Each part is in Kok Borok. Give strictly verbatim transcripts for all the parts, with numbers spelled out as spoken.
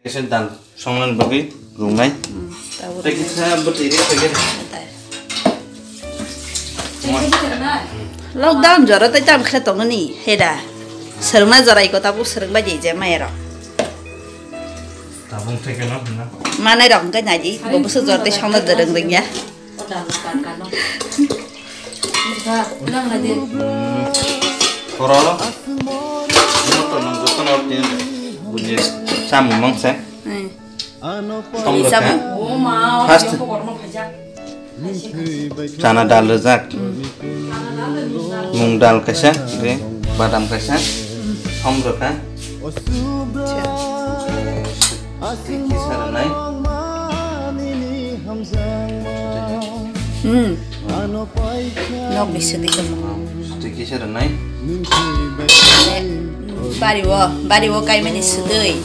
Kaisa dal songnani bagwi rungnai. Hmm, tabuk. Tei kisa bwtwi ri phaikhe. Natai. Lockdown jora tei tam khe tongoni heda. Swrwngna jora iko tabuk swrwngbai di je mairok. Tabuk thai khe no hwnna. Manai rok hwnkhe nai di, bo bwswk jora tei songna dwrwng rwngya. Oro motor nang jotono tin buji samung mangsa. Hmm. Tong rwkha. First chana dal rwjak. Mung dal kaisa, tei badam kaisa. Tong rwkha. Acha. Tei kisa rwnai. Hmm. Nok ni sidi ko. Tei kisa rwnai. Bari o, bari o kaimani sidi.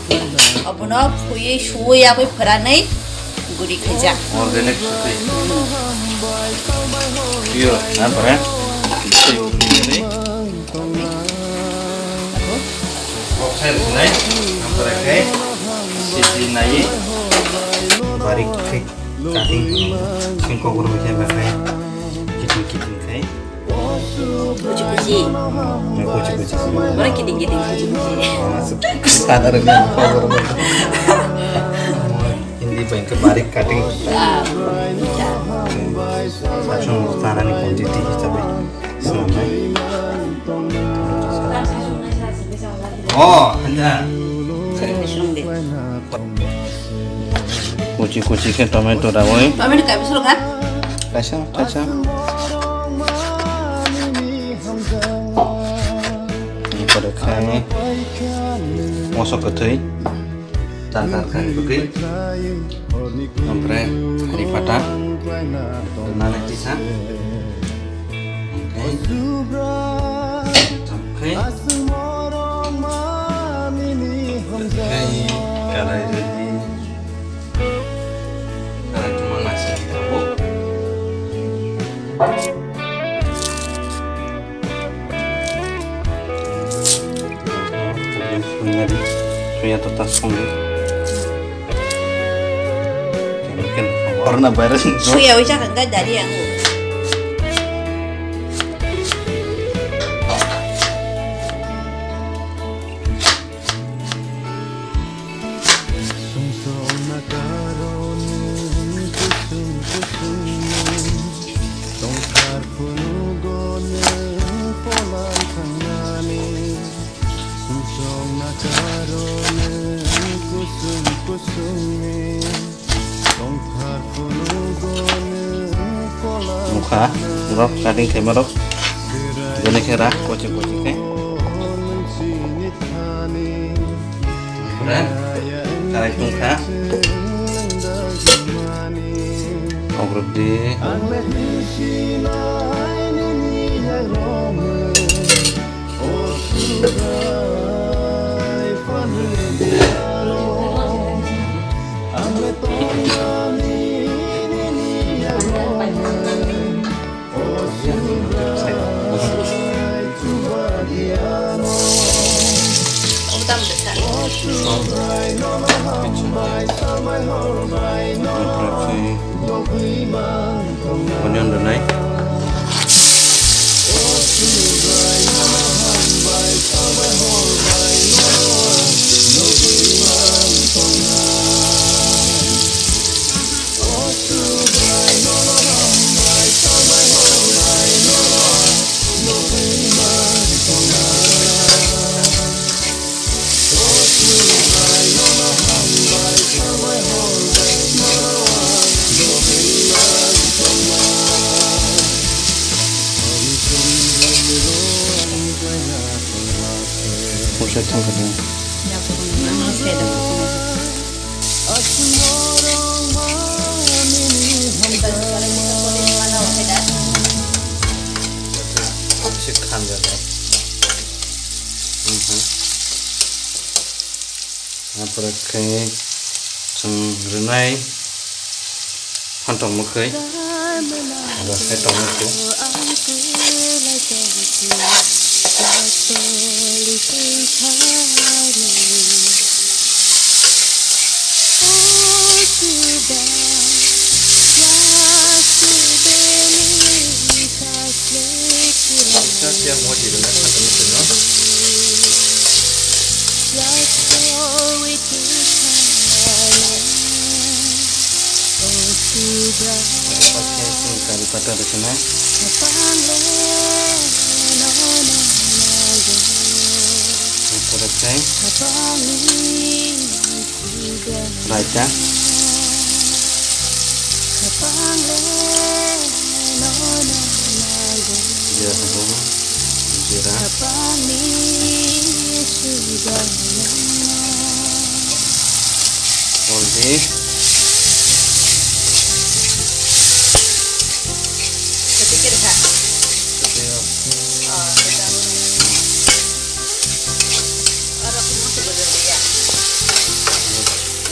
Obono phuiwi suwi abwi phwranwi guri khaijak. Organic sidi. Pure, ha, pare. Kok sai rwsinai, amtara khe sisi nai. Barik khe cutting, sing kokor bai khe bakhai, kiting kiting khai. Kuchi kuchi. Na kuchi kuchi. Ora kiting kiting kuchi kuchi. Sadar ni kokor bai. Hindi bai khe barik cutting. Ah, ya. Sachung tanani quantity hisabe. Oh, hanya. Kuchi kuchi khe tomato rawoi. Tomato kaisa rok ha? Kaisa, kaisa. Pore khai moso kwthwi. Tal tal khai bwkwi. Ompore kari pata. Nana kisa. Ompore. Ompore. Ompore. Karai ready. Karai tuma nasi tabuk. Suya to ta songdi. Corona virus. Suya wisa kan ga dari ang. Sumsokna karoni kusum kusumni tongthar phunugoni polan thangnani. Sumsokna karoni kusum kusumni tongthar phunugoni polan. Nukha, borok cutting khaima rok. Bini khe ra kochi kochi khe. Karai tungkha. Ogrodi. Onion rwnai. Pusa thang kha. Apore khe chwng rwnai phantok mwkhwi. Abo khe tongmwkhwi. Kari pata rwkhe na. Raita. Jera. Haldi.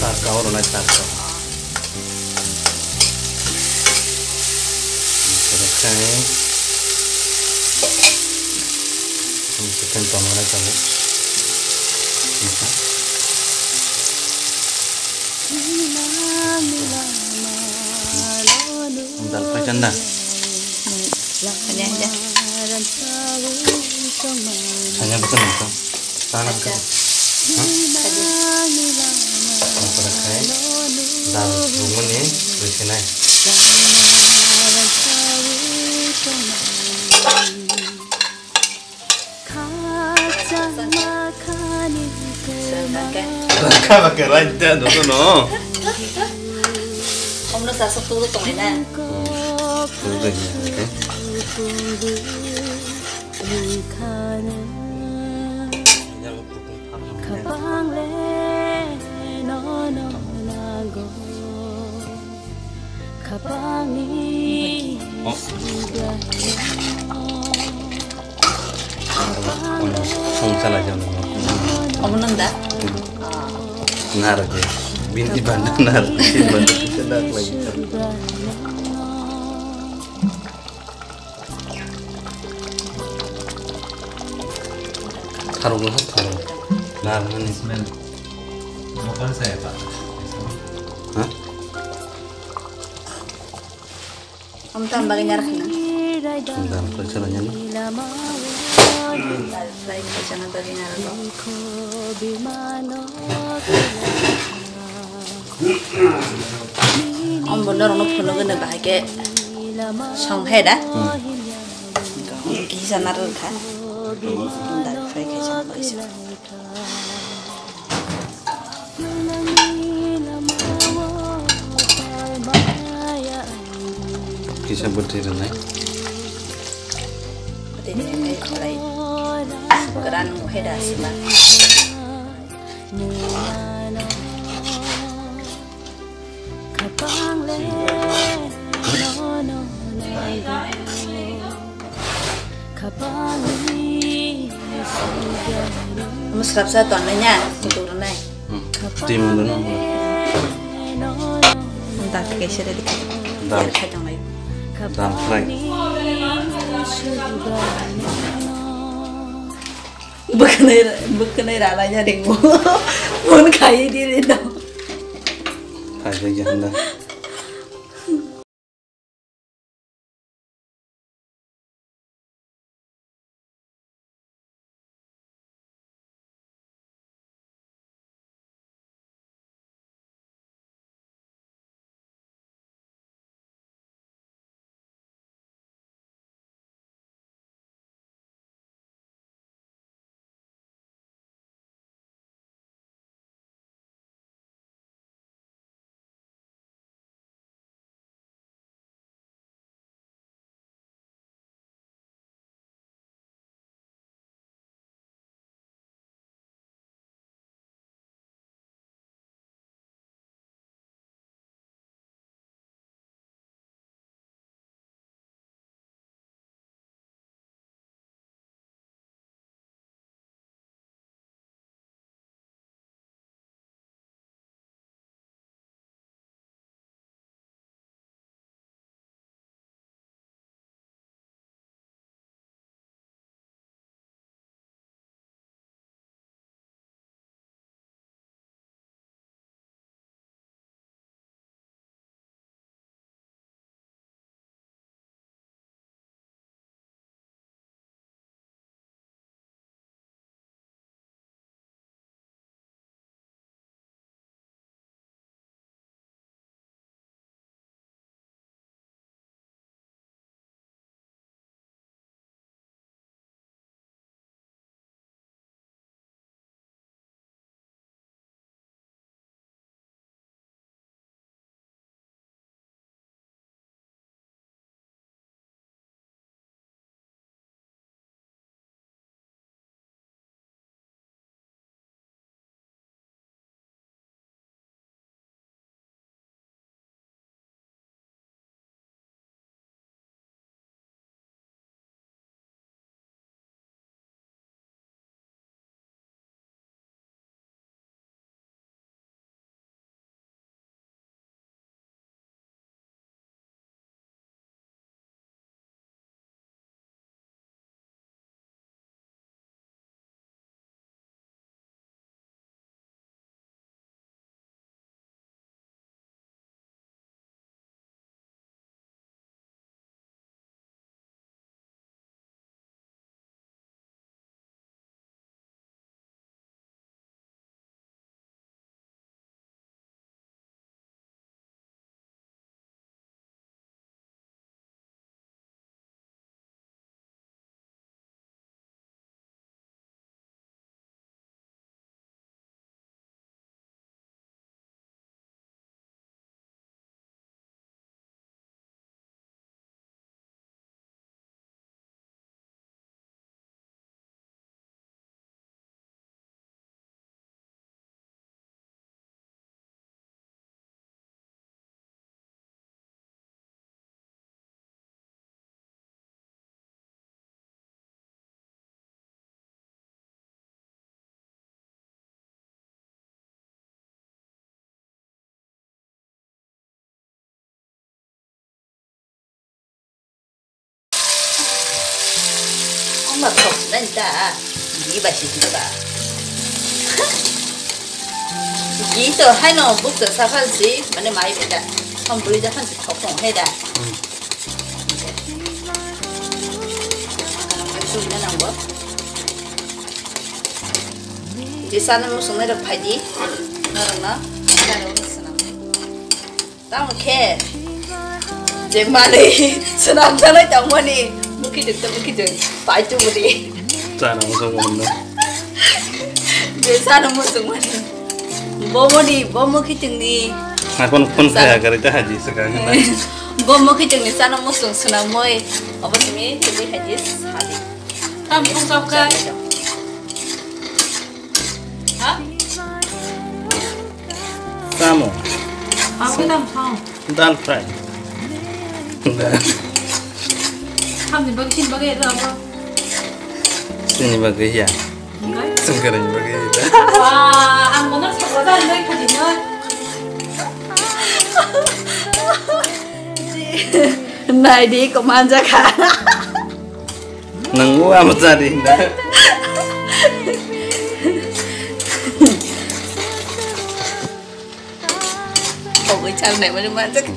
Tarka oro nai tarka. Chicken tongo na tongo. Dal paichan da. Kanya, kanya. Kanya betul nangkha. Sana ka. Ha? Apa dah kai? Dal bunga ni, bersinai. Rangka ba khe raida no no. Omno sa sok turu tong na. Hmm. Turu tong na. Yang Oh. Song chala jang. Omo nang da? Nar je. Binti banda nar. Binti banda kita dak lagi. Tharuk lah, tharuk. Nah, ini. Smell. Bukan saya, Pak. Hah? Om tam bagi nyarak na. Dal fry chala nyani. Dal fry khaijana bagi nyarak. Om bo norokno phunugwi no bahai khe song hai da? Hmm. Kisa narwk kha. Dal fry khaisa kaisa. Kisa bwtwi rwnai. Bwtwi rwnai khlai. Kwran hai da sima. Omo swrapsa tongnai na, kutuk rwnai. Hmm. Twi mung dano. Dal kaisa ready kha. Dal. Dal khai tongnai. Dal fry. Bwkwnwi, bwkwnwi ralaina ringmo. Phone khai di ri no. Khai di janda. Ma thok nai ta. Gi ba si ba. Gi to hai no buk to sa phan si, mane mai beta. Som buli ja phan si thok thong hai da. Sui na nang bo. Di sana mo sung na phai di. Na rang na. Sana mo sung na. Tamo khe je manwi swnam thanai tongmani bwkhitung tei bwkhitung pai tubudi. Chana muchung mano. Je chana muchung mani. Bomoni, bomo khitungni. Hai phone, phone khaya gari ta haji saka na. Bomo khitungni chana muchung swnamwi. Obo simi tubui haji sadi. Tam phung chapka. Ha? Tamo. Ang ko tam thang. Dal fry. Dal. Ham ni bagwi sin bagwi ito abo. Sini bagwi ya. Enggak. Sengkara ni bagwi ya. Wah, ang bener sabar dan baik tadi no. Nai di ko manja kha. Nang u amo chari hinda. Kogwi chal nai mani manjak.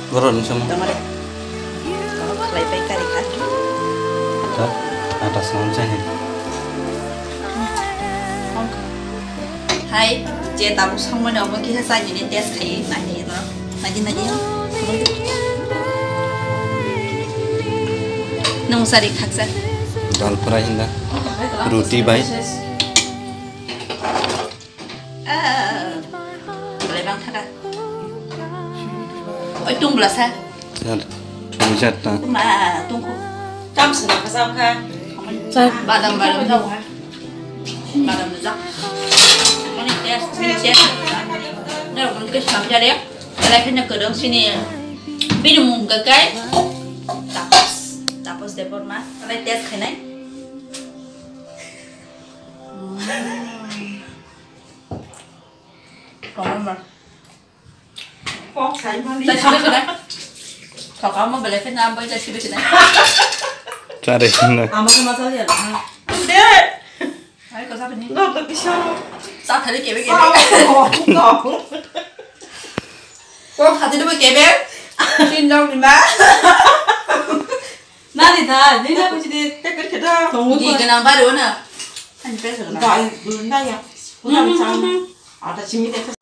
Borok ni samo. Tamo de. Borok khlai pai kari kha. Ta, ata song chai ni. Hai, je tabuk songmani omo kisa chai ni test khai nai ni no. Nai di, nai di. Nung sari khaksa. Dal fry hinda. Roti bai. Ah, belai bang thaka. Oi, tung bela sa. Sir, thung sir ta. Ma, tung ko. Tam sini kasam kha. Sir. Badam, badam jao ha. Badam jao. Mani test, mani test. Dah, mani ke sam jare. Belai kena kedong sini. Bini mung ke kai. Tapos, tapos depor ma. Belai test khainai. Kok sai mani. Tasi besi na. Kok ama belai kena ambai tasi besi na. Chare na. Ama sama chali ya. De. Hai ko sabe ni. No to bisa. Sa thali kebe kebe. Kok thali kebe. Sin dong ni ma. Nani da, nini na kuchidi. Teker keda. Di kenang baru na. Ani pesa kenang. Ba, na ya. Udah cang. Ada simi teker.